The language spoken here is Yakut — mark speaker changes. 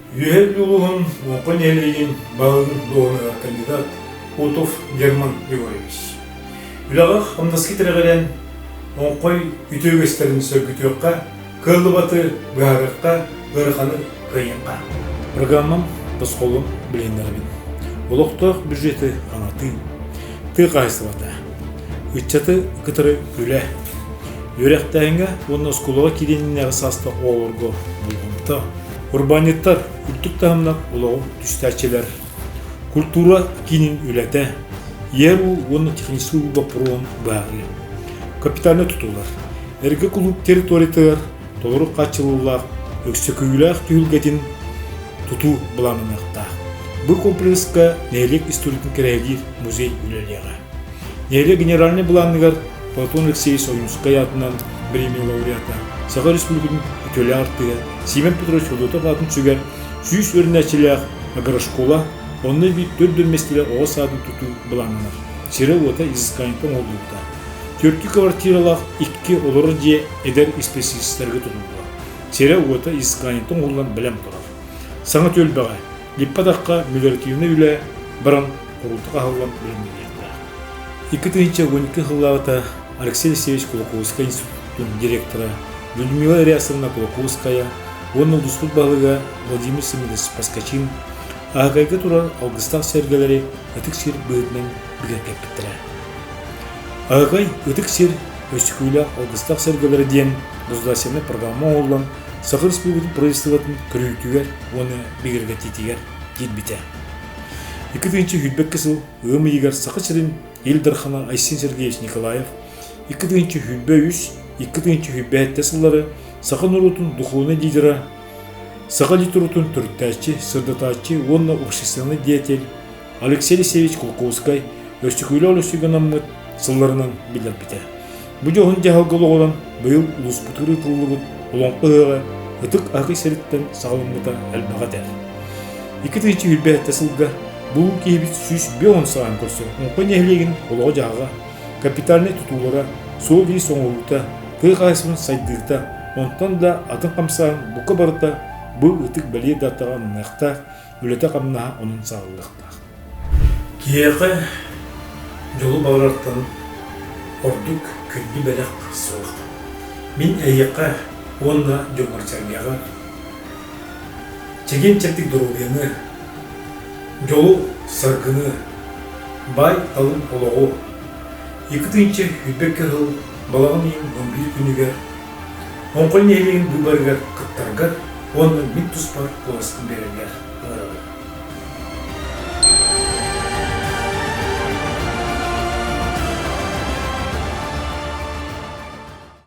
Speaker 1: Үөһээ Бүлүү улууһун Олоҥхо нэһилиэгин баһылыгын дуоһунаһыгар кандидат Утов Герман Егорович. Үлэҕэ-хамнаска тирэҕирэн, оҥхой үтүө үгэстэрин сөргүтүөххэ, кыаллыбаты быһаарыахха, ыараханы кыайыахха. Программам тосхолун билиһиннэрэбин. Олохтоох бюджеты хаҥатыы, тыа хаһаайыстыбата, ыччаты кытары үлэ, үөрэхтээһиҥҥэ уонна оскуолаҕа киириэн саастаах оҕолорго болҕомто, урбаанньыттар үрдүк таһымнаах олоҕу түстээччилэр, культура киинин үлэтэ, иэр уу уонна техническэй уу боппуруоһун быһаарыы, капитальнай тутуулар, эргэ кулууп территориятыгар толору хааччыллыылаах өксөкүүлээх түһүлгэтин тутуу былааннаныахтаах. Бу комплекска нэһилиэк историятын кэрэһэлиир музей үлэлиэҕэ. Нэһилиэк генеральнай былааныгар Платон Алексеевич Ойуунскай аатынан премия лауреата, Саха Республикатын үтүөлээх артыыһа Симон Петрович Федотов аатын сүгэр 100 үөрэнээччилээх агрошкола, онно эбии төрт миэстэлээх оҕо саадын тутуу былааннанар. Сирэ-уота изысканиета оҥоһуллубута. Түөртүү квартиралаах икки олорор дьиэ эдэр исписэлиистэргэ тутуллар. Сирэ-уота изысканиета оҥоһуллан бэлэм турар. Саҥа түөлбэҕэ Липпатахха мелиоративнай үлэ баран куруутук аһыллан бэлэмнэниэхтээх. 2012 сыллааҕыта Алексей Алексеевич Кулаковскай институтун директора Людмила Рясовна Кулаковская уонна улууспут баһылыга Владимир Семенович Поскачин Аһыкайга турар алгыстаах сэргэлэри ытык сир быһыытынан бигэргэппиттэрэ. Аһыкай ытык сир өстүкүүлээх алгыстаах сэргэлэрэ диэн государственнай программа оҥоһуллан Саха Республикатын правительствотын көрүүтүгэр уонна бигэргэтиитигэр киирбитэ. 2022 сыл ыам ыйыгар Саха сирин Ил Дархана Айсен Сергеевич Николаев 2023 2027 сыллары саха норуотун духовнай лидера, саха литературатын төрүттээччи, сырдатааччы уонна общественнай деятель Алексей Алексеевич Кулаковскай өстүкүүлээх өлөсүгэ анаммыт сылларынан биллэрбитэ. Бу дьоһун дьаһалга олоҕуран быйыл улууспутугар ыытыллыбыт Олоҥхо ыһыаҕа Ытык Аһыкый сириттэн саҕаламмыта элбэҕи этэр. 2027 сылга бу киһибит 150 сааһын көрсө Оҥхой нэһилиэгин олоҕо-дьаһаҕа, капитальнай тутуулара, суол-иис оҥоһуута, тыа хаһаайыстыбатын сайдыыта, онтон да атын хамсааһын бука барыта бу ытык бэлиэ датаҕа ананыахтаах, үлэтэ-хамнаһа онон саҕалыахтаах. Киһиэхэ дьолу баҕарартан ордук күндү бэлэх суох. Мин эйиэхэ уонна дьоҥҥор-сэргэҕэр чэгиэн-чэбдик доруобуйаны, дьолу-саргыны, баай-талым олоҕу 2022 сыл балаҕан ыйын 11 күнүгэр Оҥхой нэһилиэгин быыбарыгар кыттаргар уонна мин туспар куоласпын биэрэргэр ыҥырабын.